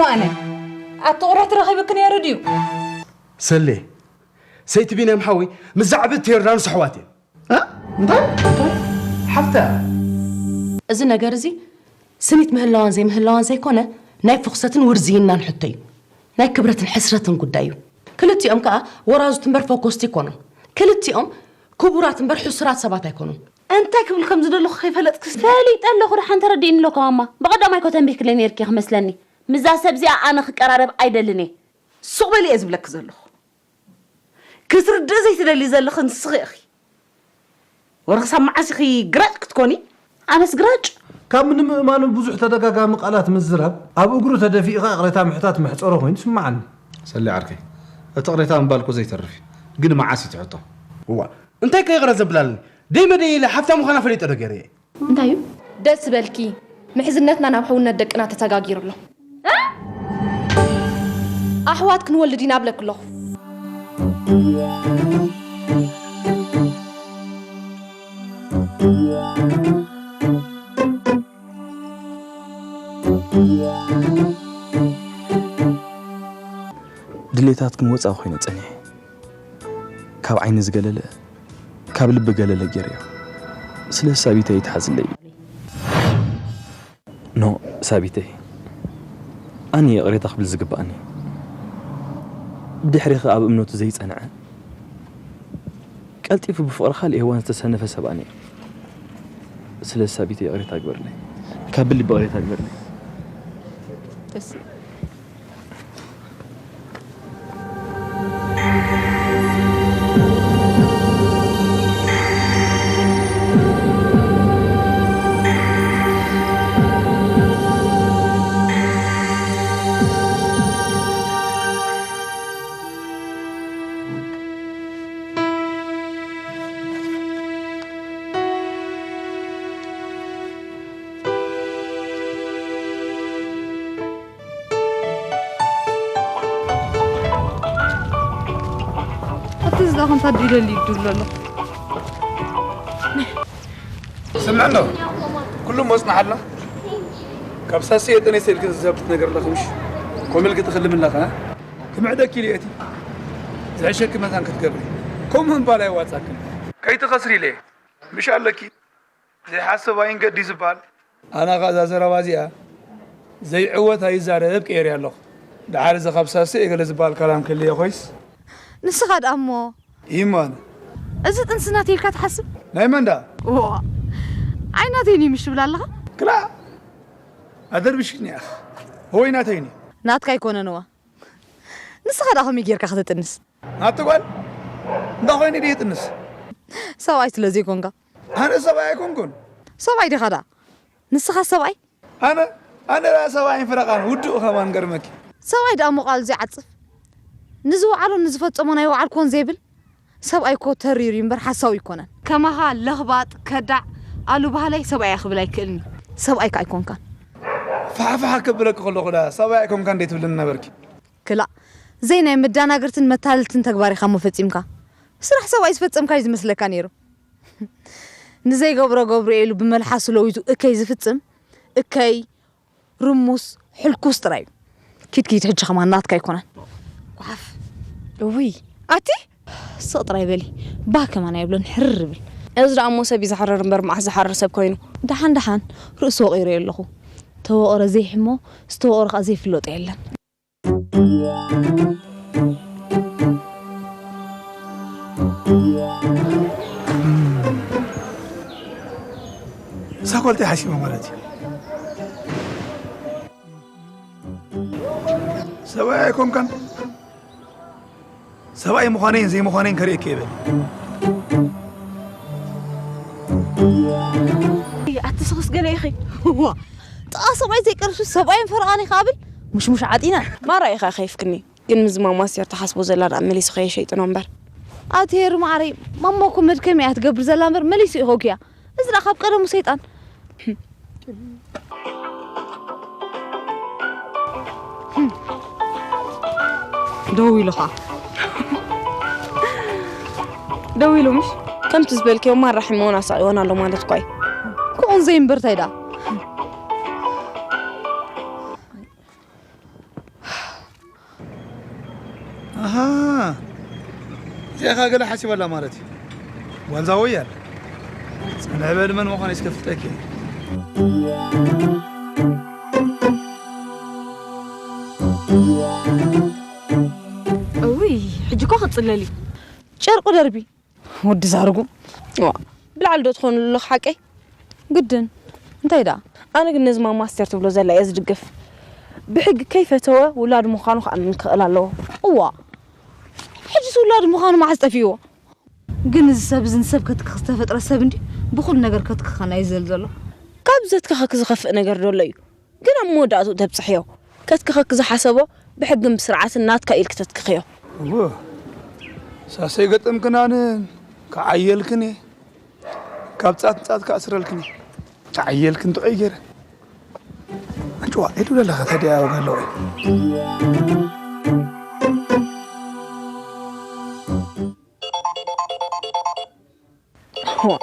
ማነ ኣቲ ቁርሕቲ ረኺብክ ነይሩ ድዩ? ሰሌ፣ ሰይቲ ቢንያም ሓወይ ምስ ዛዕብት ዮርዳኖስ ኣሕዋት እየን። እ? እንታይ? እንታይ? ሓፍታ። እዚ ነገር እዚ ስኒት ምህላዋን ዘይምህላዋን ዘይኮነ ናይ ፍኹሰትን ውርዝይናን ሕቶ እዩ። ናይ ክብረትን ሕስረትን ጉዳይ እዩ። ክልቲኦም ከኣ ወራዙት እምበር ፈኮስቲ ኣይኮኑን። ክልቲኦም ክቡራት እምበር ሕሱራት ሰባት ኣይኮኑን። እንታይ ክብል ከም ዝደለኹ ከይፈለጥክስ? ፈሊጠ ኣለኹ፣ ደሓን ተረዲእኒ ኣለኩ ማማ። ብቐዳማይ እኮ ተንቢህክለይ ነይርኪ ክመስለኒ። ምስዛ ሰብ እዚኣ ኣነ ክቀራረብ ኣይደልን እየ። ሱቕ በሊ እየ ዝብለኪ ዘለኹ። ክትርድእ ዘይትደሊ ዘለኺ ንስኺ ኢኺ። ወረ ክሳብ መዓስ ኢኺ ግራጭ ክትኮኒ? ኣነስ ግራጭ? ካብ ንምእማኑ ብዙሕ ተደጋጋሚ ቃላት ምዝራብ፣ ኣብ እግሩ ተደፊእኻ ይቕሬታ ምሕታት መሕጸሮ ኮይኑ ይስምዓኒ። ሰሌ ዓርከይ፣ እቲ ቅሬታ ምባል እኮ ዘይተርፍ እዩ፣ ግን መዓስ እዩ እቲ ሕቶ? እዋእ፣ እንታይ ከ ይቕረ ዘብላልኒ? ደይ መደይ ኢለ ሓፍታ ምዃና ፈሊጠ ዶ ገይረየ? እንታይ እዩ? ደስ ዝበልኪ ምሕዝነትና ናብ ሕውነት ደቅና ተሰጋጊሩ ኣሎ። ኣሕዋት ክንወልድ ኢና እብለኪ ኣለኹ። ድሌታትክን ወፃኢ ኮይነ ፀኒሐ ካብ ዓይኒ ዝገለለ ካብ ልቢ ገለለ ገይረዮ። ስለ ሳቢተይ ይትሓዝለይ። ኖ ሳቢተይ፣ ኣነ ይቕሬታ ክብል ዝግባኣኒ። ብድሕሬኺ ኣብ እምነቱ ዘይጸንዐ፣ ቀልጢፉ ብፍቕሪ ካልእ ሄዋን ዝተሰነፈ ሰብኣይ ነይሩ። ስለዚ ሳቢተይ ይቕሬታ ግበርለይ። ካብ ልቢ ይቕሬታ ግበርለይ። እቲ ዝዳ ከምታ ድኢለ ሊዱ ዘሎ ስምዕኖ ኩሉ መጽናሓልና ካብ ሳሲ የጠነ ሰልክ ዘብት ነገር ለኽምሽ ኮመል ክትኽልም ኣለኻ ክምዕደኪ ኢለ እቲ ዝሕሸኪ መታን ክትገብሪ ከምኡ ምባል ኣይዋጻክን ከይትኸስሪ ኢለ ምሽ ኣለኪ ዘይሓስብ ኣይንገዲ ዝበሃል ኣነ ኸኣ እዛ ዘረባ እዚኣ ዘይዕወት ኣይዛረብ ቀይርያ ኣለኹ። ደሓር እዚ ካብ ሳስዕ ገለ ዝበሃል ካላም ክልየ ኮይስ። ንስኻ ደኣ እሞ። ይማን። እዚ ጥንሲ ናተይ ኢልካ ትሓስብ? ናይ መን ደኣ? ዋ። ኣይ ናተይን እዩ ምሽ ትብል ኣለኻ? ክላ። ኣደርብሽክኒ ኣኽ። ሆይ ናተይን እዩ። ናትካ ኣይኮነን እዋ። ንስኻ ደኣ ከመይ ጌርካ ክትጥንስ? ናቲ ጓል እንዳ ኾይኑ ድዩ ይጥንስ? ሰብኣይ ስለ ዘይኮንካ። ኣነ ሰብኣይ ኣይኮንኩን። ሰብኣይ ዲኻ ደኣ? ንስኻ ሰብኣይ? ኣነ ኣነ ደኣ ሰብኣይን ፍረቓን ውዱእ ከማን ገርመኪ። ሰብኣይ ደኣ እሞ ቃሉ ዘይዓጽፍ ንዝወዓሎን ንዝፈጸሞ ናይ ወዓልኩዎን ዘይብል ሰብኣይ እኮ ተሪር እዩ እምበር ሓሳዊ ኣይኮነን። ከማኻ ለኽባጥ ከዳዕ ኣሉ ባህላይ ሰብኣይ እየ ክብል ኣይክእልን እዩ። ሰብኣይ ከኣ ኣይኮንካን። ፋሕፋሕ ክብለኪ ከለኹ ደኣ ሰብኣይ ኣይኮንካን ደይ ትብልኒ ነበርኪ። ክላእ ዘይ ናይ መዳናገርትን መታለልትን ተግባር ኢኻ እሞ ፈጺምካ። ስራሕ ሰብኣይ ዝፈጸምካ እዩ ዝመስለካ ነይሩ። ንዘይገብሮ ገብሮ ኢሉ ብመልሓሱ ለዊጡ እከይ ዝፍጽም እከይ ርሙስ ሕልኩስ ጥራይ እዩ። ኪድ ኪድ ሕጂ ከማን ናትካ ኣይኮነን። ጓሓፍ። እውይ ኣቲ ስቕ ጥራይ በሊ። ባህ ከማን ኣይብሎን ሕርር ብል። እዚ ደኣ እሞ ሰብ እዩ ዝሓርር እምበር መዓስ ዝሓርር ሰብ ኮይኑ። ደሓን ደሓን ርእሲ ወቒረዮ ኣለኹ። ተወቕረ ዘይሕሞ ዝተወቕረ ከኣ ዘይፍለጦ የለን። እዛ ጓል እንታይ ሓሲባ ማለት እዩ? ሰብኣይ ኣይኮንካን? ሰብኣይ ምዃነይን ዘይምዃነይን ከርእየኪ እየ በል። ኣቲ ስኽስ ገለ ኢኺ። ዋ፣ ጥቓ ሰብኣይ ዘይቀርብሲ ሰብኣይን ፈረቓን ኢኻ ብል ሙሽሙሽ ዓጢና። ማራ ኢኻ ከይፍክኒ። ግን ምዚ ማማ ኣስቴር ትሓስቦ ዘላ ደኣ መሊሱ ከየሸይጥኖ እምበር። ኣቲ ሄሪ መዓረይ፣ ማማ እኮ መድከሚ እያ ትገብር ዘላ እምበር መሊሱ እዩ ከውክያ። እዚ ደኣ ካብ ቀደሙ ሰይጣን። ደው ኢሉ ኸኣ። ደው ኢሉ ምሽ? ከምቲ ዝበልክዮ ማራ ሕሞን ኣሳቒዎን ኣሎ ማለት እኳ እዩ። ከምኡ ዘይምበር እንታይ ደኣ? ኣሃ፣ እዚኣ ኸኣ ገለ ሓሲባላ ማለት እዩ። ጓልዛ ወያል፣ ጽንሕ በል፣ መን ምዃነይ እስከ ፍልጠኪ። እውይ፣ ሕጂ እኮ ክጽለል እዩ። ጨርቁ ደርቢ። ወዲ ዛርጉ። ዋ፣ ብላዕሊ ዶ ትኾኑ ኣለኹ ሓቀይ? ግድን። እንታይ ደኣ? ኣነ ግን ነዚ ማማ ኣስቴር ትብሎ ዘላ እየ ዝድግፍ። ብሕጊ ከይፈተወ ውላድ ምዃኑ ክኣምን ክኽእል ኣለዎ። እዋ፣ ሕጂስ ውላድ ምዃኑ መዓስ ጠፊእዎ? ግን እዚ ሰብ እዚ ንሰብ ከትክኽ ዝተፈጥረ ሰብ እንዲ ብኹሉ ነገር ከትክኸና እዩ ዝደሊ ዘሎ። ካብ ዘትክኸኪ ዝኸፍእ ነገር ዶ ኣሎ እዩ? ግን ኣብ መወዳእትኡ ተብጽሕዮ። ከትክኸኪ ዝሓሰቦ ብሕግን ብስርዓትን ናትካ ኢልኪ ተትክኽዮ። እወ፣ ሳሰይ ገጠምክናንን ክዓየልክን እየ። ካብ ጻት ንጻት ክኣስረልክን እየ። ክዓየልክን ጥዑይ ገይረ። ኣንጭዋ፣ ኢሉ ደለኻ ታዲያ ዋጋ ኣለዎ እዩ። ዋ፣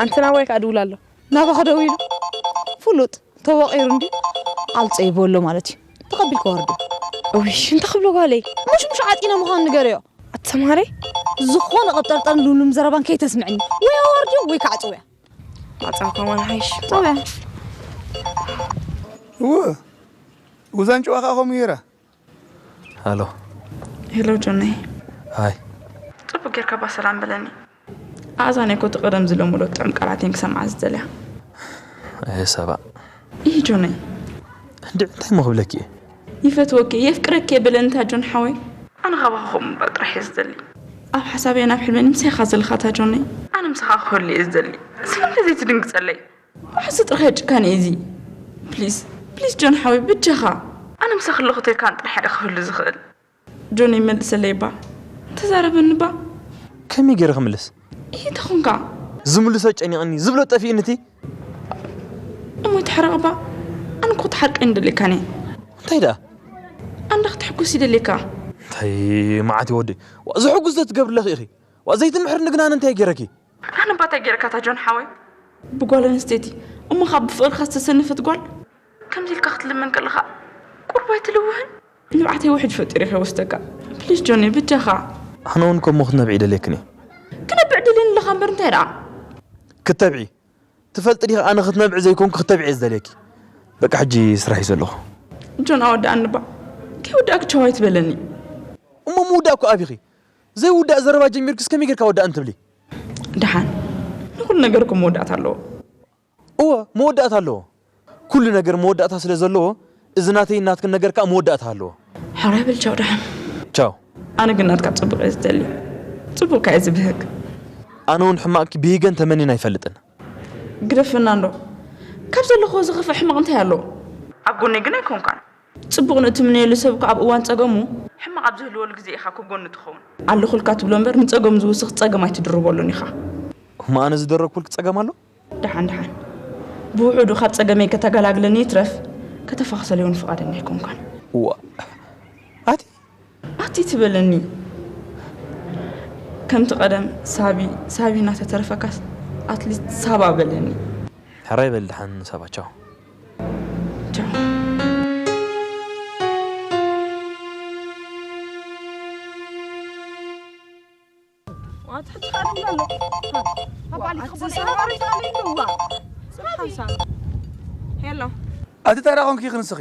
ኣንቲ ናባይ ከኣ ድውል ኣሎ። ናባኻ ደዊሉ? ፍሉጥ፣ ተወቒሩ እንዲ ኣልጸይ በሎ ማለት እዩ። ተቐቢልካ ወርዶ። እውይ፣ እንታይ ክብሎ ጓለይ? ሙሽ ሙሽ ዓጢነ ምዃኑ ንገረዮ። ኣቲ ሰምሃረይ? ዝኾነ ቀብጠርጠርን ልምሉም ዘረባን ከይተስምዕኒ። ወይ ኣዋርድዮ ወይ ከዓ ጽውያ። ኣጻው ከማን ሓይሽ። ጽውያ። እወ፣ ውዛን ጭዋ ከኣ ከምኡ ገይራ። ሃሎ። ሄሎ ጆነይ። ሃይ። ጽቡቅ ጌርካ እባ ሰላም በለኒ። ኣእዛነይ እኮ እቲ ቀደም ዝለመዶ ጥዑም ቃላት እየን ክሰምዓ ዝደልያ። ኣየ ሰባ። ኢሂ ጆነይ። እንድዒ እንታይ እሞ ክብለኪ እየ? ይፈትወኪ፣ የፍቅረኪ እየ በለኒ እታ ጆን ሓወይ። ኣነ ካባኻ ከምኡ ምባል ጥራሕ እየ ዝደሊ። ኣብ ሓሳበይን ኣብ ሕልመይን ምሳኻ ዘለኻ እታ ጆነይ። ኣነ ምሳኻ ክህሉ እየ ዝደሊ። ስለምንታይ ዘይትድንግጸለይ? መዓስ ጥርኸ ጭካኔ እዚ? ፕሊስ፣ ፕሊስ ጆን ሓወይ በጃኻ። ኣነ ምሳኺ ኣለኹ ተልካን ጥራሕ እየ ክህሉ ዝኽእል። ጆን ይመልሰለይ እባ። ተዛረበኒ እባ። ከመይ ገይረ ክምልስ? ኢሂ ተኾንካ። ዝምልሶ ጨኒቕኒ፣ ዝብሎ ጠፊእኒ እቲ። እሞ ይትሕረቕ እባ። ኣነ እኮ ትሓርቀኒ ደሊካኒ። እንታይ ደኣ? ኣንዳ ክትሕጉስ ይደሊካ። እንታይ መዓት እዩ ወደይ? ዋ፣ ዝሕጉስ ዶ ትገብርለኺ ኢኺ? ዋ፣ ዘይትምሕርኒ ግና ኣነ እንታይ ገይረኪ? ኣነ እባ እንታይ ገይረካ እታ ጆን ሓወይ? ብጓል ኣንስተይቲ እሞ ካብ ብፍቕርካ ዝተሰነፈት ጓል ከምዚ ኢልካ ክትልምን ከለኻ ቁርብ ኣይትልውህን? ንብዓተይ ውሕጅ ፈጢሩ ከይወስደካ። ፕሊስ ጆኒ በጃኻ። ኣነ እውን ከምኡ ክትነብዒ ይደልየክን እየ። ክነብዕ ደልየኒ ኣለኻ እምበር እንታይ ደኣ? ክትተብዒ? ትፈልጢ ዲኺ ኣነ ክትነብዒ ዘይኮንኩ ክትተብዒ እየ ዝደልየኪ። በቃ ሕጂ ስራሕ እዩ ዘለኹ። ጆን ኣወድኣኒ እባ። ከይወዳእኩ ቻው ኣይትበለኒ። እሞ ምውዳእ እኮ ኣቢኺ። ዘይውዳእ ዘረባ ጀሚርክስ ከመይ ጌርካ ወዳእኒ ትብሊ? ደሓን፣ ንኹሉ ነገር እኮ መወዳእታ ኣለዎ። እወ፣ መወዳእታ ኣለዎ። ኩሉ ነገር መወዳእታ ስለ ዘለዎ፣ እዚ ናተይን ናትክን ነገር ከኣ መወዳእታ ኣለዎ። ሕራይ በል ቻው ደሓን። ቻው። ኣነ ግን ናትካ ጽቡቕ እየ ዝደሊ። ጽቡቕካ እየ ዝብህግ። ኣነ እውን ሕማቕኪ ብሂገን ተመኒን ኣይፈልጥን። ግደፈና እንዶ። ካብ ዘለኹዎ ዝኸፍእ ሕማቕ እንታይ ኣሎ? ኣብ ጎነይ ግን ኣይኮንካን። ጽቡቕ ንእትምነየሉ ሰብ እኮ ኣብ እዋን ጸገሙ ሕማቕ ኣብ ዝህልወሉ ግዜ ኢኻ ክጎኑ ትኸውን። ኣለኹልካ ትብሎ እምበር ንጸገሙ ዝውስኽ ጸገም ኣይትድርበሉን ኢኻ። እሞ ኣነ ዝደረብኩልኪ ጸገም ኣሎ? ደሓን ደሓን። ብውሑዱ ካብ ጸገመይ ከተገላግለኒ ይትረፍ ከተፋኽሰለይ እውን ፍቓደኛ ኣይኮንካን። እዋ። ኣቲ ኣቲ ትበለኒ። ከምቲ ቀደም ሳቢ ሳቢ እናተተረፈካስ ኣትሊስት ሳባ በለኒ። ሕራይ በል ደሓን ሳባ ቻው። ቻው። ኣቲ ሕጂ ቃል ኣሎ። ኣባሊ ኣቲ ክበል ሰላም ኤርትራ ኣለዋ። ስብሓን ሳሚ። ሄሎ። ኣቲ ታራ ኮንኪ ክንስኺ?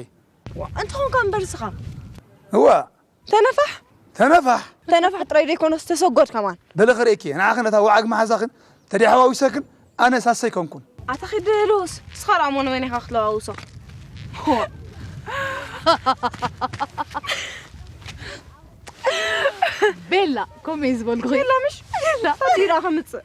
ዋ፣ እንተ ኾንካ እምበር ስኻ። እዋ። ተነፋሕ። ተነፋሕ። ተነፋሕ ጥራይ ዘይኮነስ ተሰጎድ ከማን። በለ ክርእየኪ እየ። ንዓኽን ነታ ወዓግ መሓዛኽን ተደይ ሓዋዊሰክን ኣነ ሳሰይ ኮንኩን። ኣታ ኺድ ልውስ። ንስኻ ደኣ እሞ ንመን ኢኻ ክትለዋውሶ? ቤላ፣ ከምኡ እየ ዝበልኩኺ። ቤላ ምሽ? ቤላ። ፈቲራ ከምጽእ።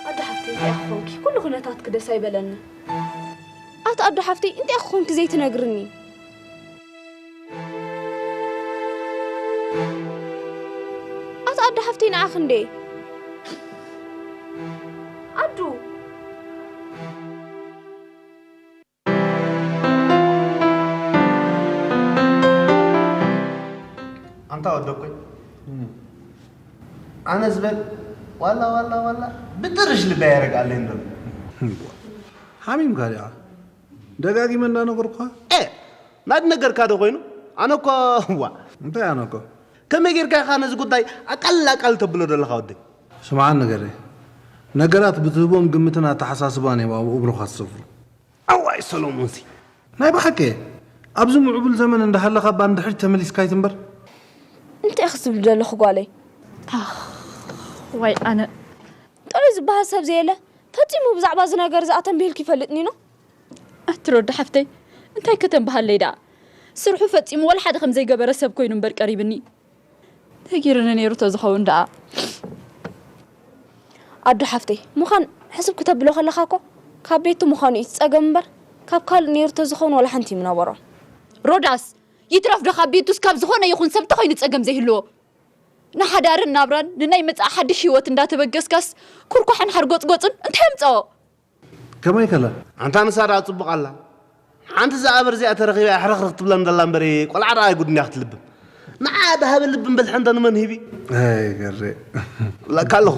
ኣደ ሓፍተይ እንታይ ክኾንኪ? ኩሉ ኩነታትኪ ደስ ኣይበለኒ። ኣቲ ኣዶ ሓፍተይ፣ እንታይ ክኾንኪ ዘይትነግርኒ? ኣቲ ኣዶ ሓፍተይ፣ ንዓኺ እንዴ? ኣዱ! ኣንታ ወደኮይ፣ ኣነ ዝበል ዋላ ዋላ ዋላ ብጥርሽ ልበይ ያረግኣለይ እንደሎ። ሓሚምካ ዲኣ? ደጋጊመ እንዳነገርኩኻ። ኤ ናድ ነገርካ ዶ ኮይኑ? ኣነ እኮ ዋ እንታይ ኣነ እኮ ከመይ ጌርካ ኢኻ ነዚ ጉዳይ ኣቃል ኣቃል ተብሎ ዘለኻ ወደይ? ስምዓኒ ገሬ፣ ነገራት ብትህቦም ግምትን ኣተሓሳስባን እዮም ኣብ እብሮኻ ዝሰፍሩ። ኣዋይ ሰሎሞንሲ ናይ ብሓቂ ኣብዚ ምዕቡል ዘመን እንዳሃለኻ እባ ንድሕሪት ተመሊስካ ኣይትንበር። እንታይ ኢኺ ትብሊ ዘለኺ ጓለይ? ዋይ ኣነ ጥዑይ ዝበሃል ሰብ ዘየለ ፈጺሙ ብዛዕባ እዚ ነገር እዚ ኣተንቢህልኪ ይፈልጥኒ ኖ? ኣቲ ሮዳ ሓፍተይ እንታይ ከተንብሃለይ ደኣ ስርሑ ፈጺሙ ወላ ሓደ ከም ዘይገበረ ሰብ ኮይኑ እምበር ቀሪብኒ ነጊርኒ ነይሩ ተዝኸውን ደኣ ኣዱ ሓፍተይ ምዃን ሕስብ ክተብሎ ከለኻ እኮ ካብ ቤቱ ምዃኑ እዩ እቲ ጸገም እምበር ካብ ካልእ ነይሩ ተዝኸውን ወላ ሓንቲ ምነበሮን ሮዳስ ይትረፍ ዶ ካብ ቤቱስ ካብ ዝኾነ ይኹን ሰብ እንተኾይኑ ጸገም ዘይህልዎ ንሓዳርን ናብራን ንናይ መጻኢ ሓድሽ ህይወት እንዳተበገስካስ ኩርኳሕን ሓርጎጽጎጽን እንታይ ኣምጸኦ ከመይ ከላ? ኣንታ ንሳ ደኣ ጽቡቕ ኣላ። ሓንቲ ዝኣበር እዚኣ ተረኺባ ሕርኽርኽ ትብለን ዘላ እምበሪ ቆልዓ ደኣ ኣይጉድን እያ ክትልብም። ንዓ ደሃበ ልቢ እምበል ሕንተ ንመን ሂቢ? ኣይ ገሬ። እብለካ ኣለኹ።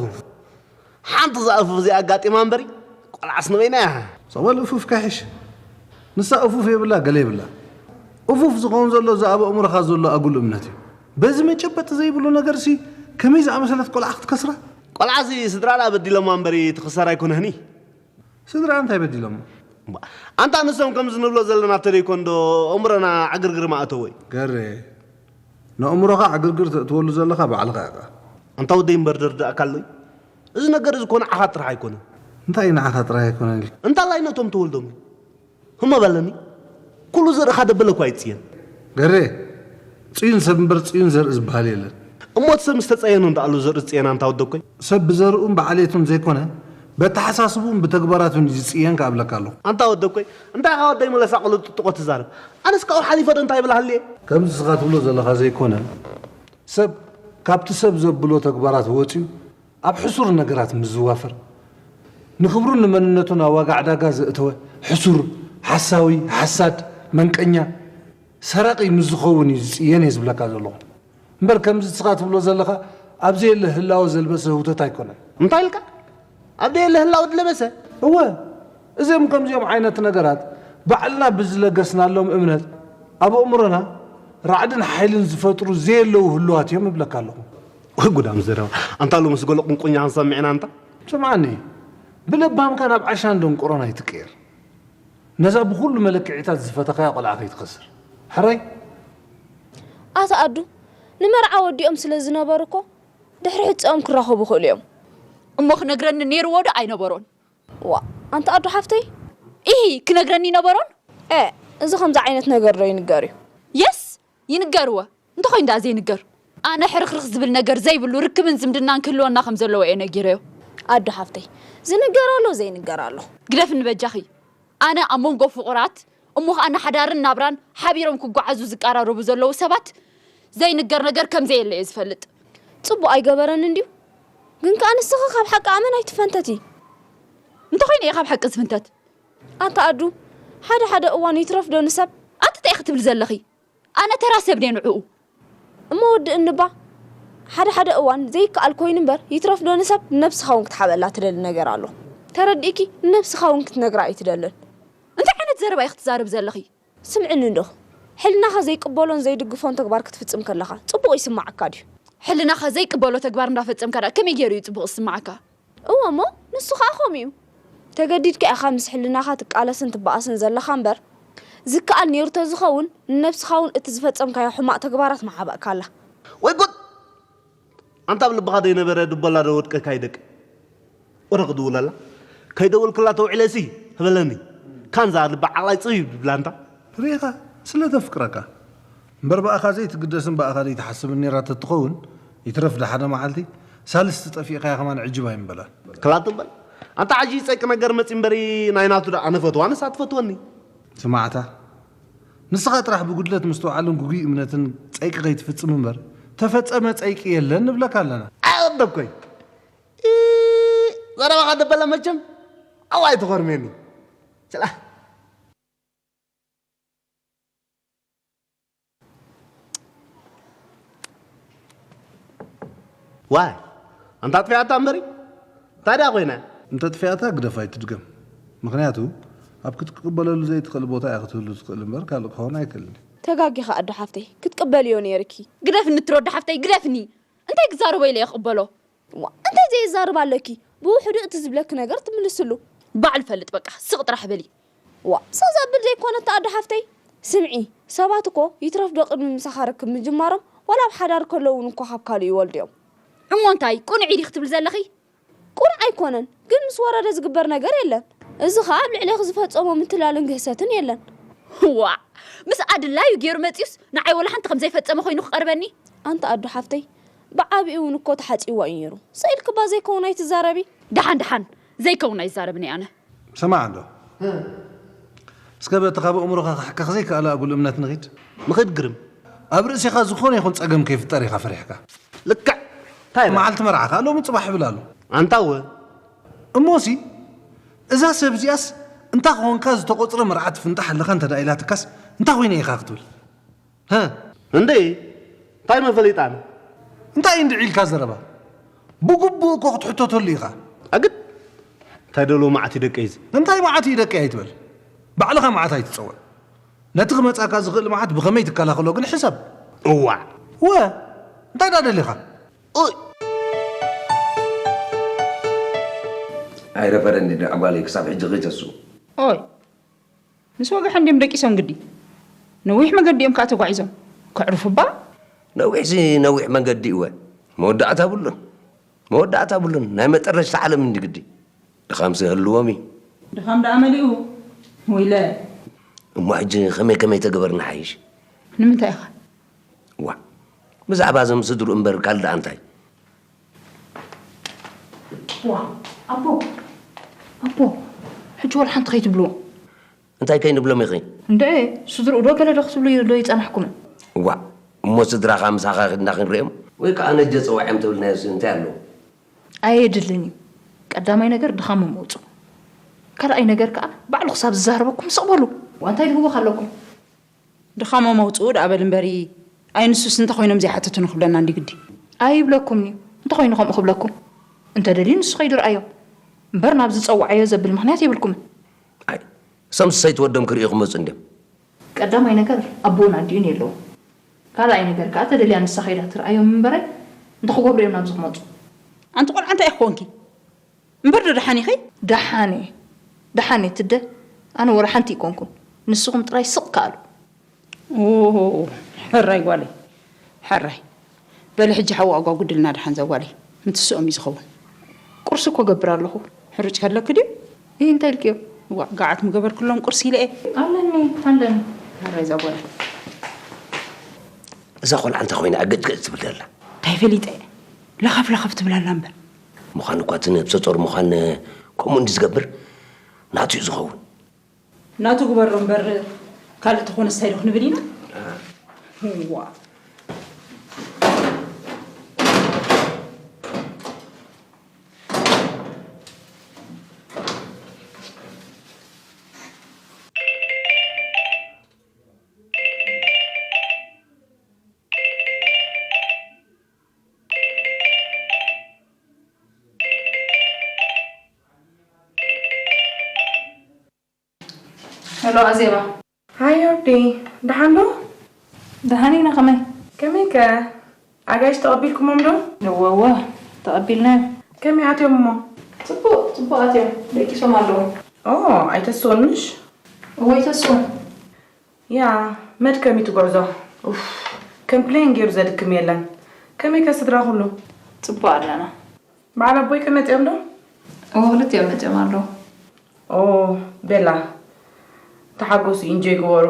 ሓንቲ ዝኣፉፍ እዚኣ ኣጋጢማ እምበሪ ቆልዓስ ንበይና እያ። ጸበል እፉፍ ከሕሽ። ንሳ እፉፍ የብላ ገለ የብላ። እፉፍ ዝኸውን ዘሎ እዚ ኣብ ኣእምሮኻ ዘሎ ኣጉል እምነት እዩ። በዚ መጨበጢ ዘይብሉ ነገርሲ ከመይ ዝኣመሰለት ቆልዓ ክትከስራ? ቆልዓሲ ስድራ ደኣ በዲሎማ እምበሪ ትኽሰር ኣይኮነህን እዩ። ስድራ እንታይ በዲሎሞ? ኣንታ ንሶም ከምዚ ንብሎ ዘለና ተደይኮን ዶ ኣእምሮና ዕግርግር ምኣተዎ እዩ? ገሬ ንኣእምሮኻ ዕግርግር ተእትወሉ ዘለኻ ባዕልኻ ኢኻ። ኣንታ ወደይ እምበር ደርድኣካ ኣሎ እዩ። እዚ ነገር እዚ እኮ ንዓኻ ጥራሕ ኣይኮነን። እንታይ እዩ ንዓኻ ጥራይ ኣይኮነን ኢልካ? እንታላይ ነቶም ተወልዶም እዩ። ህሞ በለኒ። ኩሉ ዘርእኻ ደበለ እኳ ይጽየን። ገሬ ጽዩን ሰብ እምበር ጽዩን ዘርኢ ዝበሃል የለን። እሞ እቲ ሰብ ምስ ተጸየኑ እንዳ ኣሎ ዘርኢ ዝጽየን ኣንታ ወደኮይ? ሰብ ብዘርኡን ብዓሌቱን ዘይኮነ በተሓሳስብኡን ብተግባራቱን እዩ ዝጽየን ከኣ እብለካ ኣለኹ። ኣንታ ወደኮይ እንታይ ኢኻ ወደይ መለሳ ቆሎ ጥጥቆ ትዛረብ? ኣነስ ካብኡ ሓሊፈ ዶ እንታይ ይብል ሃልየ? ከምዚ እስኻ ትብሎ ዘለኻ ዘይኮነ ሰብ ካብቲ ሰብ ዘብሎ ተግባራት ወጺኡ ኣብ ሕሱር ነገራት ምስ ዝዋፈር፣ ንኽብሩን ንመንነቱን ኣብ ዋጋ ዕዳጋ ዘእተወ ሕሱር፣ ሓሳዊ፣ ሓሳድ፣ መንቀኛ፣ ሰራቒ ምስ ዝኸውን እዩ ዝጽየን እየ ዝብለካ ዘለኹ። እምበር ከምዚ ንስኻ ትብሎ ዘለኻ ኣብ ዘየለ ህላወ ዘልበሰ ህውተት ኣይኮነን። እንታይ ኢልካ? ኣብ ዘየለ ህላወ ዝለበሰ? እወ፣ እዚኦም ከምዚኦም ዓይነት ነገራት ባዕልና ብዝለገስናሎም እምነት ኣብ ኣእምሮና ራዕድን ሓይልን ዝፈጥሩ ዘየለዉ ህሉዋት እዮም እብለካ ኣለኹ። ወይ ጉዳም ዘረባ ኣንታ ሎምስ ገለ ቁንቁኛ ክንሰምዕ ኢና ኣንታ ስምዓኒ ብለባምካ ናብ ዓሻን ደንቆሮን ኣይትቀየር ነዛ ብኹሉ መለክዒታት ዝፈተኻያ ቆልዓ ከይትኸስር ሕራይ ኣታ ኣዱ ንመርዓ ወዲኦም ስለ ዝነበሩ እኮ ድሕሪ ሕጸኦም ክራኸቡ ይኽእሉ እዮም እሞ ክነግረኒ ነይርዎ ዶ ኣይነበሮን ዋእ ኣንታ ኣዱ ሓፍተይ ኢሂ ክነግረኒ ይነበሮን ኤእ እዚ ከምዚ ዓይነት ነገር ዶ ይንገር እዩ የስ ይንገርወ እንተኾይኑ ደኣ ዘይንገር ኣነ ሕርኽርኽ ዝብል ነገር ዘይብሉ ርክብን ዝምድናን ክህልወና ከም ዘለዎ እየ ነጊረዮ ኣዱ ሓፍተይ ዝንገር ኣሎ ዘይንገር ኣሎ ግደፍኒ በጃኺ ኣነ ኣብ መንጎ ፍቑራት እሞ ኸኣ ንሓዳርን ናብራን ሓቢሮም ክጓዓዙ ዝቀራረቡ ዘለዉ ሰባት ዘይንገር ነገር ከም ዘየለ እየ ዝፈልጥ ጽቡቕ ኣይገበረን እንድዩ ግን ከኣ ንስኺ ካብ ሓቂ ኣመን ኣይትፈንተቲ እንተኾይነ እየ ካብ ሓቂ ዝፍንተት ኣታ ኣዱ ሓደ ሓደ እዋን ይትረፍ ዶ ንሰብ ኣቲ እንታይ ክትብሊ ዘለኺ ኣነ ተራ ሰብ ድየ ንዕኡ እሞ ወዲ እንባ ሓደ ሓደ እዋን ዘይከኣል ኮይኑ እምበር ይትረፍ ዶ ንሰብ ንነብስኻ እውን ክትሓበላ ትደሊ ነገር ኣሎ ተረዲእኪ ንነብስኻ እውን ክትነግራ ኣይትደልን እንታይ ዓይነት ዘረባ ኢኺ ትዛረቢ ዘለኺ ስምዕኒ እንዶ ሕልናኻ ዘይቅበሎን ዘይድግፎን ተግባር ክትፍጽም ከለኻ ጽቡቕ ይስምዓካ ድዩ ሕልናኻ ዘይቅበሎ ተግባር እንዳፈጸምካ ደኣ ከመይ ገይሩ እዩ ጽቡቕ ዝስምዓካ እወ እሞ ንሱ ኸኣ ከምኡ እዩ። ተገዲድካ ኢኻ ምስ ሕልናኻ ትቃለስን ትበኣስን ዘለኻ እምበር፣ ዝከኣል ኔሩ ተዝኸውን ንነብስኻ እውን እቲ ዝፈጸምካዮ ሕማቕ ተግባራት ምሓበእካላ። ወይ ጉድ! ኣንታ ኣብ ልብኻ ዘይነበረ ድቦላ ዶ ወድቀካ ይደቂ? ወረ ክድውለላ ከይደወልክላ ተውዒለሲ ህበለኒ። ካንዛ ልቢ ዓቕላይ ጽብብ ይብላ ኣንታ። ርኢኻ ስለ ተፍቅረካ እምበር ብኣኻ ዘይትግደስን ብኣኻ ዘይትሓስብን ኔራ ተትኸውን ይትረፍ ድሓደ መዓልቲ ሳልስቲ ጠፊእኻያ ከማን ዕጅብ ኣይምበላን። ክላ ትም በል ኣንታ ዓጂ ይጸቂ ነገር መጺ እምበሪ ናይ ናቱ ደኣ ኣነ ፈትዋ ኣነስ ኣትፈትወኒ። ስማዕታ፣ ንስኻ ጥራሕ ብጉድለት ምስትውዓልን ግጉይ እምነትን ጸይቂ ከይትፍጽም እምበር፣ ተፈጸመ ጸይቂ የለን ንብለካ ኣለና። ኣበኮይ ዘረባኻ ደበላ መቸም ኣዋይ ተኾርሜኒ። ስላ ዋይ ኣንታ ጥፊኣታ እምበሪ እንታይ ደኣ ኮይና? እንተ ጥፊኣታ ግደፍ ኣይትድገም። ምኽንያቱ ኣብ ክትቅበለሉ ዘይትኽእል ቦታ እያ ክትህሉ ትኽእል እምበር ካልእ ክኸውን ኣይክእልን እዩ። ተጋጊኻ ኣዶ ሓፍተይ፣ ክትቅበልዮ ነይርኪ። ግደፍኒ እትረዶ ሓፍተይ፣ ግደፍኒ። እንታይ ክዛረቦ ኢለ እየ ክቕበሎ? ዋ፣ እንታይ ዘይዛርብ ኣለኪ? ብውሕዱ እቲ ዝብለኪ ነገር ትምልስሉ። ባዕሉ ፈልጥ በቃ፣ ስቕ ጥራሕ በሊ። ዋ፣ ሰ ዘብል ዘይኮነ እታ ኣዶ ሓፍተይ። ስምዒ፣ ሰባት እኮ ይትረፍ ዶ ቅድሚ ምሳኻ ርክብ ምጅማሮም ዋላ ኣብ ሓዳር ከለዉ እውን እኮ ካብ ካልእ ይወልዱ እዮም። እሞ እንታይ ቁኑዕ ኢዲኺ ትብሊ ዘለኺ? ቁኑዕ ኣይኮነን፣ ግን ምስ ወረደ ዝግበር ነገር የለን። እዚ ኸኣ ኣብ ልዕሌኺ ዝፈጸሞ ምትላልን ግህሰትን የለን። ዋዕ! ምስ ኣድላዩ ገይሩ መጺኡስ ንዓይ ወላ ሓንቲ ከም ዘይፈጸመ ኮይኑ ክቐርበኒ? ኣንቲ ኣዱ ሓፍተይ፣ ብዓቢኡ እውን እኮ ተሓጺዋ እዩ ነይሩ። ስኢልኪ እባ ዘይከውን ኣይትዛረቢ። ደሓን ደሓን ዘይከውን ኣይዛረብን እየ ኣነ። ስማዕ እንዶ። እስከ በቲ ካብ ኣእምሮኻ ክሕከኽ ዘይከኣለ ኣጉል እምነት ንኺድ። ንኺድ ግርም። ኣብ ርእሴኻ ዝኾነ ይኹን ጸገም ከይፍጠር ኢኻ ፈሪሕካ። ልክዕ። እንታይ ኢለ? መዓልቲ መርዓኻ ሎሚ ጽባሕ ይብል ኣሎ። ኣንታ እወ። እሞሲ እዛ ሰብ እዚኣስ እንታ ክኾንካ ዝተቖጽረ መርዓት ፍንጣሕ ኣለኻ እንተ ደኣ ኢላትካስ እንታይ ኮይነ ኢኻ ክትብል? ሀ? እንዴ? እንታይ መፈሊጣን? እንታይ እንድዒ ኢልካ ዘረባ? ብግቡእ እኮ ክትሕተተሉ ኢኻ። ኣግድ? እንታይ ደሎ መዓት እዩ ደቀይ እዚ? እንታይ መዓት እዩ ደቀይ ኣይትበል። ባዕልኻ መዓት ኣይትጸውዕ። ነቲ ክመጻካ ዝኽእል መዓት ብኸመይ ትከላኸሎ ግን ሕሰብ። እዋዕ። ወ፣ እንታይ ደኣ ደሊኻ? ኡይ። ኣይረፈደን ድዳ ጓለይ ክሳብ ሕጂ ከይተሱ። ኦይ። ምስ ወግሐ እንድዮም ደቂሶም ግዲ። ነዊሕ መገዲ እዮም ከኣ ተጓዒዞም። ከዕርፉ እባ። ነዊሕሲ ነዊሕ መገዲ እወ። መወዳእታ ብሉን። መወዳእታ ብሉን። ናይ መጠረሽታ ዓለም እንዲ ግዲ። ድኻምሲ ይህልዎም እዩ። ድኻም ደኣ መሊኡ። ወይለ። እሞ ሕጂ ከመይ ከመይ ተገበርና ሓይሽ? ንምንታይ ኢኻ? ዋእ፣ ብዛዕባ እዞም ስድርኡ እምበር ካልእ ደኣ እንታይ? ዋእ፣ ኣቦ፣ ኣቦ፣ ሕጂ ወላ ሓንቲ ከይትብልዎ። እንታይ ከይንብሎም ኢኺ? እንድዒ፣ ስድርኡ ዶ ገለ ዶ ክትብሉ ዶ ይጸናሕኩምን? ዋእ፣ እሞ ስድራኻ ምሳኻ ኺድና ክንርእዮም? ወይ ከኣ ነጀ ጸዋዕዮም ተብልናዮስ እንታይ ኣለዎ? ኣየድልን እዩ። ቀዳማይ ነገር ድኻሞም ኣውጽኡ። ካልኣይ ነገር ከኣ ባዕሉ ክሳብ ዝዛረበኩም ስቕ በሉ። ዋንታይ ልህወኽ ኣለኩም? ድኻሞም ኣውጽኡ ደኣ በል እምበሪ፣ ኣይ ንሱስ እንተኾይኖም ዘይሓተቱኒ ክብለና እንዲ ግዲ። ኣይብለኩምን'ዩ። እንተኾይኑ ከምኡ ክብለኩም። እንተደልዩ ንሱ ከይዱ ርኣዮ። እምበር ናብዚ ጸውዓዮ ዘብል ምኽንያት የብልኩምን። ኣይ፣ እሶም ሰይቲ ወዶም ክርእዩ ክመጹ እንድዮም። ቀዳማይ ነገር ኣቦን ኣዲኡን የለውን። ካልኣይ ነገር ከኣ ተደልያ ንሳ ከይዳ ትርኣዮም እምበረ እንተኽጎብሩ እዮም ናብዚ ክመጹ። ኣንቲ ቆልዓ እንታይ ኢኺ ኮንኪ? እምበር ዶ ደሓን ኢኺ? ደሓን እየ። ደሓን እየ ትደ። ኣነ ወላ ሓንቲ ኣይኮንኩን። ንስኹም ጥራይ ስቕ ከኣሉ። ኦሆ፣ ሕራይ ጓለይ፣ ሕራይ። በሊ ሕጂ ሓዋ ኣጓጉድልና ደሓን እዛ ጓለይ። ምትስኦም እዩ ዝኸውን። ቁርሲ እኮ ገብር ኣለኹ። ሕሩጭ ከለኪ ድዩ? እይ፣ እንታይ ኢልክዮ? ዋእ፣ ገዓት ምገበርኩሎም ቁርሲ ኢለ እየ። ኣለኒ፣ ኣለኒ። ሕራይ እዛ ጓለይ። እዛ ቆልዓ እንታይ ኮይና ገጭገጭ ትብል ዘላ? እንታይ ፈሊጠ? ለኸፍ ለኸፍ ትብል ኣላ እምበር። ምዃኑ እኳ እቲ ነብሰ ጾር ምዃን ከምኡ እንዲ ዝገብር ናቱ እዩ ዝኸውን። ናቱ ግበሮ እምበር ካልእ ተኾነስ እንታይ ዶ ክንብል ኢና? እዋ። ሄሎ ኣዜባ። ሃይ ዮርዲ፣ ደሓን ዶ? ደሓን ኢና፣ ከመይ? ከመይ ከ? ኣጋይሽ ተቐቢልኩሞም ዶ? እወ፣ እወ፣ ተቐቢልናዮም። ከመይ ኣትዮም እሞ? ጽቡቕ፣ ጽቡቕ ኣትዮም፣ ደቂሶም ኣለዉ። ኦ፣ ኣይተስኡን ምሽ? እወ፣ ኣይተስኡን። ያ፣ መድከሚ እቲ ጉዕዞ። ኡፍ፣ ከም ፕሌን ገይሩ ዘድክም የለን። ከመይ ከ ስድራ ኩሉ? ጽቡቕ ኣለና። በዓል ኣቦይ ከ መጺኦም ዶ? እወ፣ ክልቲኦም መጺኦም ኣለዉ። ኦ፣ ቤላ፣ ተሓጎሱ፣ ኢንጆይ ግበሩ።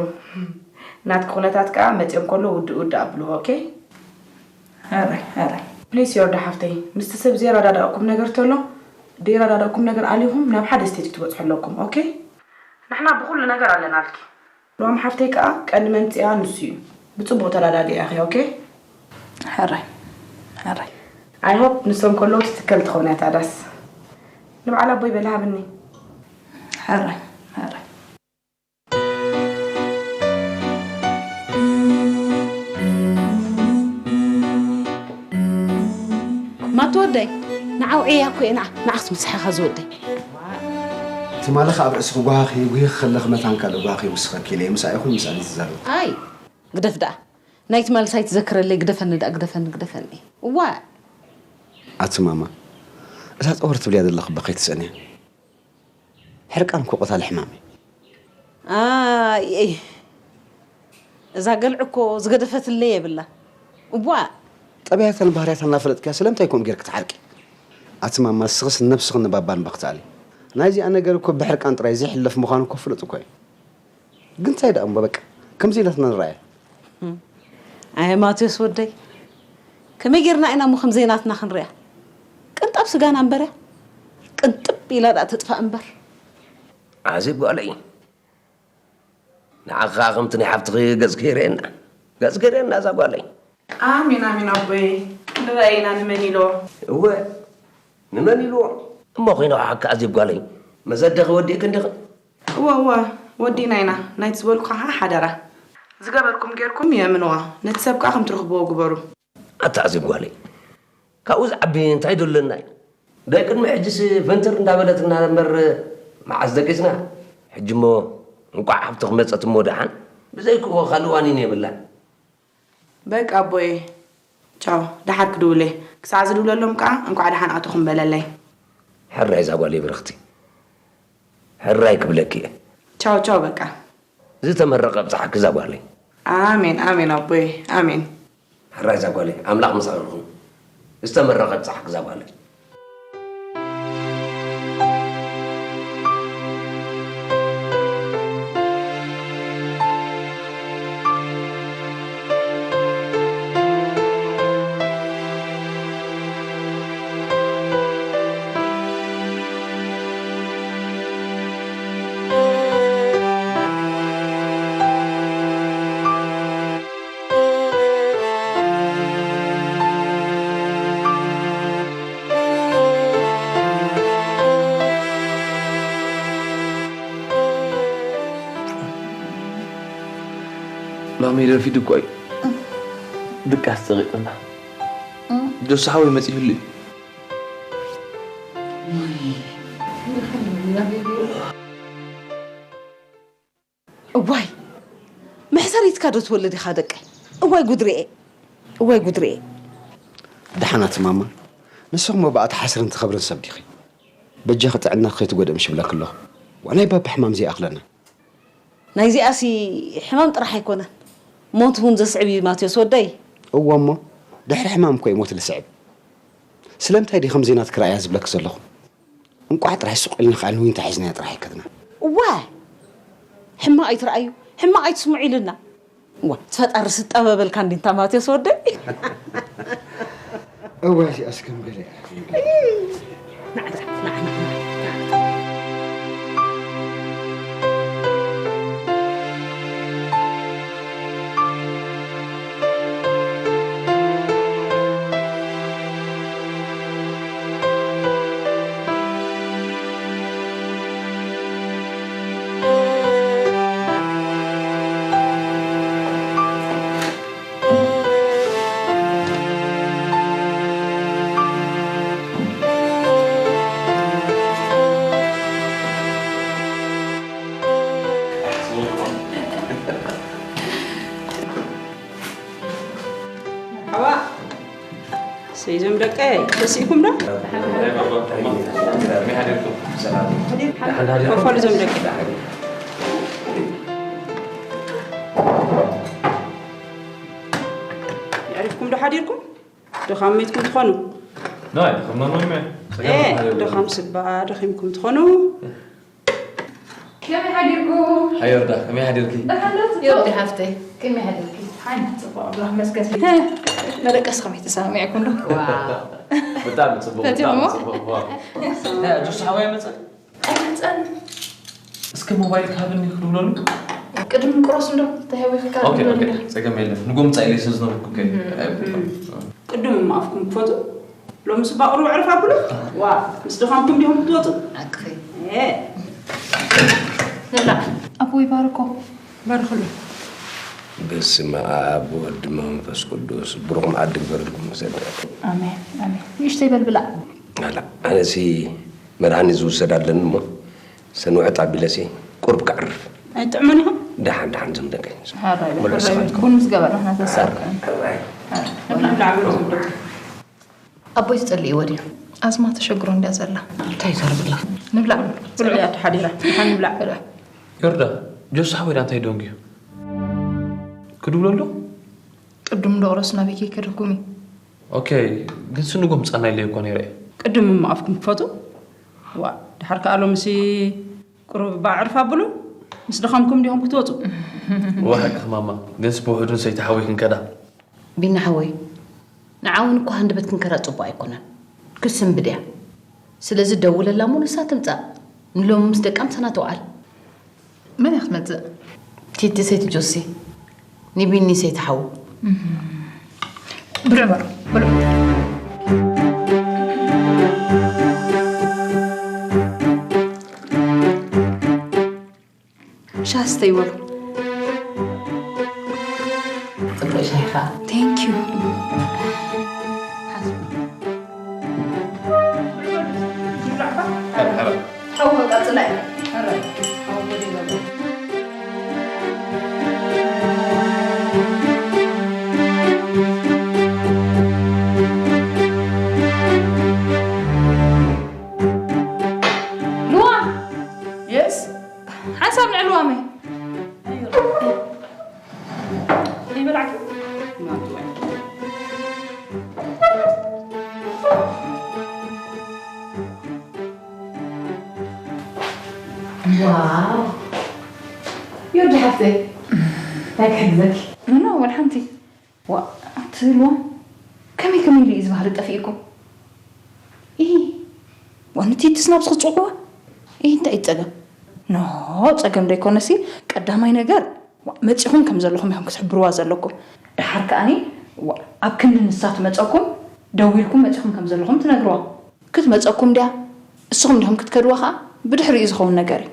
ናትኪ ኩነታት ከኣ መጺኦም ከሎ ውድእ ውድእ ኣብልዎ፣ ኦኬ? ሕራይ፣ ሕራይ። ፕሊስ ዮርዳ ሓፍተይ፣ ምስቲ ሰብ ዘይረዳዳእኩም ነገር ተሎ፣ ዘይረዳዳእኩም ነገር ኣሊኹም ናብ ሓደ ስቴጅ ክትበጽሑ ኣለኩም፣ ኦኬ? ንሕና ብኹሉ ነገር ኣለናልኪ። ሮም ሓፍተይ ከኣ ቀንዲ መምጽኣ ንሱ እዩ። ብጽቡቕ ተዳዳሊ ኢኺ። ኦኬ። ሕራይ ሕራይ I hope ንሶም ከለዉ ትትከል ትኾነ እታ ዳስ። ንበዓል ኣቦይ በሊ ሃብኒ። ሕራይ ሕራይ ማቲ ወደይ ንዓውዕያ እኮ እየ ንዓ ንዓስ ምስሓኻ ዝወደይ ትማሊ ኣብ ርእሲ ክጓሃኺ ጉሂ ከለኽ መታን ካልእ ጓሃኺ ውስኸኪ ኢለ ምሳኢኹም ምስኣሊ ትዛረቡ ኣይ ግደፍ ደኣ ናይ ትማሊ ሳይትዘክረለይ ግደፈኒ ደኣ ግደፈኒ ግደፈኒ እዋ ኣቲ ማማ እዛ ጸወር ትብልያ ዘለኹ በኸይ ትጸንያ ሕርቃን ኮቆታ ልሕማም እዩ ኣይ እዛ ገልዕ እኮ ዝገደፈትለይ የብላ እዋ ጠብያታን ባህርያታን እናፈለጥክያ ስለምንታይ ከምኡ ጌርክ ትሓርቂ ኣቲ ማማ ንስኽስ ንነብስኽን ንባባን በኽትኣሊ ናይዚኣ ነገር እኮ ብሕርቃን ጥራይ ዘይሕለፍ ምዃኑ እኮ ፍሉጥ እኮ እዩ ግን እንታይ ደኣ እሞ በቃ ከምዚ ኢላትና ንረኣያ ኣየ ማቴዎስ ወደይ ከመይ ጌርና ኢና እሞ ከምዘይ ናትና ክንሪኣ ቅንጣብ ስጋና እምበርያ ቅንጥብ ኢላ ደኣ ትጥፋእ እምበር ኣዜብ ጓለይ ንዓኻ ከምቲ ናይ ሓፍትኺ ገጽኪ ይርእየና ገጽኪ ይርእየና እዛ ጓለይ ኣሜን ኣሜን ኣቦይ ንረኣይና ንመን ኢሎ እወ ንመን ኢልዎ እሞ ኮይነ ሓካ ኣዜብ ጓለይ መዘደኺ ወዲእክ እንዲኺ እወ እወ ወዲና ኢና ናይቲ ዝበልኩ ከዓ ሓደራ ዝገበርኩም ጌርኩም የእምንዋ ነቲ ሰብ ከዓ ከም ትረኽብዎ ግበሩ ኣታ ኣዜብ ጓለይ ካብኡ ዝዓቢ እንታይ ደለና እዩ ናይ ቅድሚ ሕጅስ ፈንተር እንዳበለትና እምበር መዓስ ደቂስና ሕጂ እሞ እንቋዕ ሓፍትኽ መፀት እሞ ደሓን ብዘይክዎ ካልእ ዋኒን የብላን በቃ ኣቦየ ቻው ደሓር ክድውለ ክሳዕ ዝድውለሎም ከዓ እንኳዕ ደሓን ኣተኹም በለለይ ሕራይ እዛ ጓለይ ብርኽቲ ሕራይ ክብለኪ እየ ቻው ቻው በቃ ዝተመረቐ ብፅሓኪ እዛ ጓለይ ኣሜን ኣሜን ኣቦየ ኣሜን ሕራይ እዛ ጓለይ ኣምላኽ ምሳኺ ይኹን ዝተመረቐ ብፅሓኪ እዛ ጓለይ ሎሚ ረፊዱ እኮ እዩ ድቃስ ፀቂጡና ጆስ ሓወይ መፂሁሉ እዩ እዋይ መሕሰሪትካ ዶ ትወልድ ኢኻ ደቀይ እዋይ ጉድርኤ እዋይ ጉድርኤ ደሓናት ማማ ንስኹም ብኣቲ ሓስርን ትኸብርን ሰብ ዲኺ በጃኺ ጥዕናኺ ከይትጎድእ ምሽ ብለኪ ኣለኹ ዋናይ ባባ ሕማም ዘይኣኽለና ናይዚኣሲ ሕማም ጥራሕ ኣይኮነን ሞት እውን ዘስዕብ እዩ ማቴዎስ ወደይ እወ እሞ ድሕሪ ሕማም እኮ እዩ ሞት ልስዕብ ስለምንታይ ዲ ከምዘይ ናትኪ ረኣያ ዝብለኪ ዘለኹ እንቋዕ ጥራይ ሱቕ ኢልና ከኣ ንዊንታ ሒዝናያ ጥራሕ ኣይከድና እዋ ሕማቕ ኣይትረኣዩ ሕማቕ ኣይትስምዑ ኢልና እዋ እቲ ፈጣሪ ስጠበበልካ እንዲ እንታ ማቴዎስ ወደይ እዋ እዚኣስ ከም ገለ እያ ሰይ እዞም ደቀይ ተሲእኩም ዶ? ኮፈሉ እዞም ደቀይ የዕሪፍኩም ዶ ሓዲርኩም? ድኻም ሜትኩም ትኾኑ? ናይ ድኻም ኖርማል ሜ ድኻም ስባ ደኺምኩም ትኾኑ? ከመይ ሓዲርኩም? ሓየርዳ ከመይ ሓዲርኪ? ዮዲ ሓፍተይ ከመይ ሓዲርኪ? ሓንቲ ጽቡቕ ኣምላኽ መስገን። መደቀስ ከመይ ተሰማሚዕኩም ዶ? ብጣዕሚ ጽቡቕ ብጣዕሚ ጽቡቕ። ዋ። ዳ ጁስ ሓዋይ መጸ? ኣይመጸን። እስከ ሞባይል ካብኒ ክድውለሉ? ቅድም ቁረስ እንዶ ተሃዊኽካ ኦኬ፣ ኦኬ። ጸገም የለን። ንጎም ጻኢለይ ስለ ዝነበርኩ፣ ኦኬ። እም፣ ኣይብልካን። እም። ቅድም እሞ ኣፍኩም ትፈቱ? ሎምስ ባቕሩ ዕርፍ ኣብሉ? ዋ፣ ምስ ድኻምኩም ዲኹም ክትወጹ? ኣክኸይ። እ። ንብላዕ። ኣቦ ይባርኮ። ባርኽሉ። በስመ ኣብ ወወልድ መንፈስ ቅዱስ። ብሩኽ መዓዲ ግበረልኩም መሰድረኩም። ኣሜን፣ ኣሜን። ንእሽተይ በል ብላዕ። ኣላ፣ ኣነሲ መድሃኒት ዝውሰድ ኣለኒ እሞ፣ ሰንውዕጥ ኣቢለሲ ቁርብ ከዕርፍ። ኣይጥዕሙን ኢኹም? ደሓን፣ ደሓን፣ ዝም ደቀ። ሓራይ፣ ብሉ፣ ሓራይ፣ ስኻትኩም። ቡን ምስ ገበርና፣ ንሕና ተሳብ። ሓራይ። ንብላዕ፣ ብሉ፣ ዝም ደቀ። ኣቦይ ትጸልእዎ ድዩ? ኣዝማ ተሸግሮ እንድያ ዘላ። እንታይ ዘርብላ? ንብላዕ፣ ብሉ። ጽልእያ ተሓዲራ። ንሓን ንብላዕ። ብሉ። ዮርዳ፣ ጆስ ሓወይ ዳ እንታይ ደንጉዩ? ክድውለሉ? ቅድም ዶ ቁረስ ናበይ ከይከደኩም እዩ? ኦኬ፣ ግን ስንጎም ጻና ኢለ እኮ ነይረ። ቅድም እሞ ኣፍኩም ክፈቱ? ዋ፣ ድሓር ከኣ ሎምሲ ቁሩብ ባዕርፍ ኣብሉ። ምስ ድኻምኩም ዲኹም ክትወጹ? እዋ፣ ሓቅኺ ማማ፣ ግንስ ብውሕዱ ንሰይቲ ሓወይ ክንከዳ። ቢኒ ሓወይ፣ ንዓ እውን እኮ ሃንደበት ክንከራ ጽቡቕ ኣይኮነን። ክስንብድ እያ። ስለዚ ደውለላ እሞ ንሳ ትምጻእ። ንሎሚ ምስ ደቃ ምሳና ትውዓል። መን እያ ክትመጽእ? ቲቲ ሰይቲ ጆሲ። ንቢኒ ሰይቲ ሓዉ። ብልዑ በሉ፣ ብልዑ። ሻሂ ስተዩ በሉ። ጽቡቕ ሻሂኻ። Thank you። ሓው ቀጽላይ። ልዋ። Yes። ሓንሳብ ንዕልዋመይ። ኣይበላዕኪ? ዋው። ዮርዲ ሓፍተይ፣ እንታይ ክሕግዘኪ? ኖ፣ ወላ ሓንቲ። ዋ፣ ኣቲ ህልዋ፣ ከመይ ከመይ ኢሉ እዩ እዚ ባህሪ ጠፊእኩም? ኢ፣ ዋ፣ ንቲትስ ናብዚ ክትጽውዕዋ? ኢ፣ እንታይ እዩ ጸገም? ኖ፣ ጸገም ዶ ኣይኮነሲ፣ ቀዳማይ ነገር፣ ዋ፣ መጺኹም ከም ዘለኹም ኢኹም ክትሕብርዋ ዘለኩም። ደሓር ከኣኒ፣ ዋ፣ ኣብ ክንዲ ንሳ ትመጸኩም፣ ደዊልኩም መጺኹም ከም ዘለኹም ትነግርዋ። ክትመጸኩም ድያ? እስኹም ዲኹም ክትከድዋ ከኣ፣ ብድሕሪኡ ዝኸውን ነገር እዩ።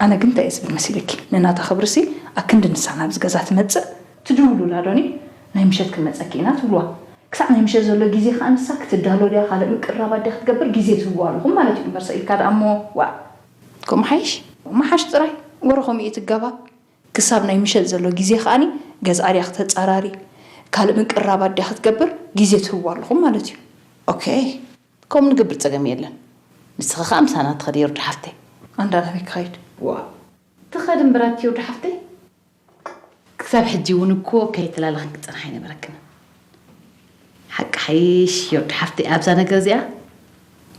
ኣነ ግን እንታይ እየ ዝብል መሲልኪ? ንናታ ክብርሲ ኣክንዲ ንሳ ናብዚ ገዛ ትመጽእ፣ ትድውሉላ ዶኒ፣ ናይ ምሸት ክንመጸኪ ኢና ትብልዋ። ክሳዕ ናይ ምሸት ዘሎ ግዜ ከኣ ንሳ ክትዳሎ ድያ፣ ካልእ ምቅርራባት ድያ ክትገብር ግዜ ትህብዋ ኣለኹም ማለት እዩ። እምበር ሰኢልካ ደኣ እሞ፣ ዋእ። ከምኡ ሓይሽ? ምሓሽ ጥራይ፣ ወረ ከምኡ እዩ ትጋባብ። ክሳብ ናይ ምሸት ዘሎ ግዜ ከኣኒ ገዝኣ ድያ ክተጻራሪ፣ ካልእ ምቅርራባት ድያ ክትገብር ግዜ ትህብዋ ኣለኹም ማለት እዩ። ኦኬ። ከምኡ ንገብር፣ ጸገም የለን። ንስኺ ኸኣ ምሳና ትኸዲ ዮርዲ ሓፍተይ። ኣንዳ ናበይ ክኸይድ? ዋ። ትኸዲ እምበር ኣቲ ዮርዲ ሓፍተይ። ክሳብ ሕጂ እውን እኮ ከይተላለኽን ክጸንሓ ኣይነበረክን። ሓቂ ሓይሽ ዮርዲ ሓፍተይ ኣብዛ ነገር እዚኣ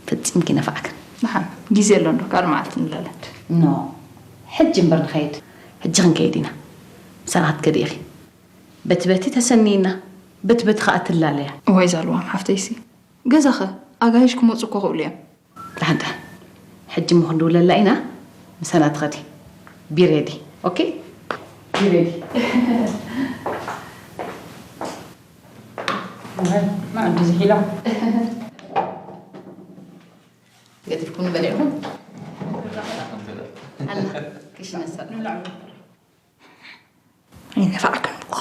ፈጺምኪ ነፋዕክን። ደሓን ግዜ ኣሎ እንዶ ካልእ መዓልቲ ንላለን። ኖ። ሕጂ እምበር ንኸይድ። ሕጂ ክንከይድ ኢና። ምሳና ክትከዲ ኢኺ። በቲ በቲ ተሰንይና፣ በቲ በቲ ኸኣ ትላለያ። እዋይ ዛልዋም ሓፍተይሲ። ገዛኸ ኣጋይሽ ክመጹ እኮ ክእሉ እዮም። ደሓን ደሓን። ሕጂ እሞ ክንድውለላ ኢና። ምሳና ትኸዲ። Be ready. ኦኬ? Be ready. መኣዲ ዝሒላ። ገዲፍኩም በሊዕኩም? ኣላ፣ ክሽነ ሰብ። ኣይነፋዕክን እኮ።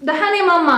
ደሓን እየ ማማ።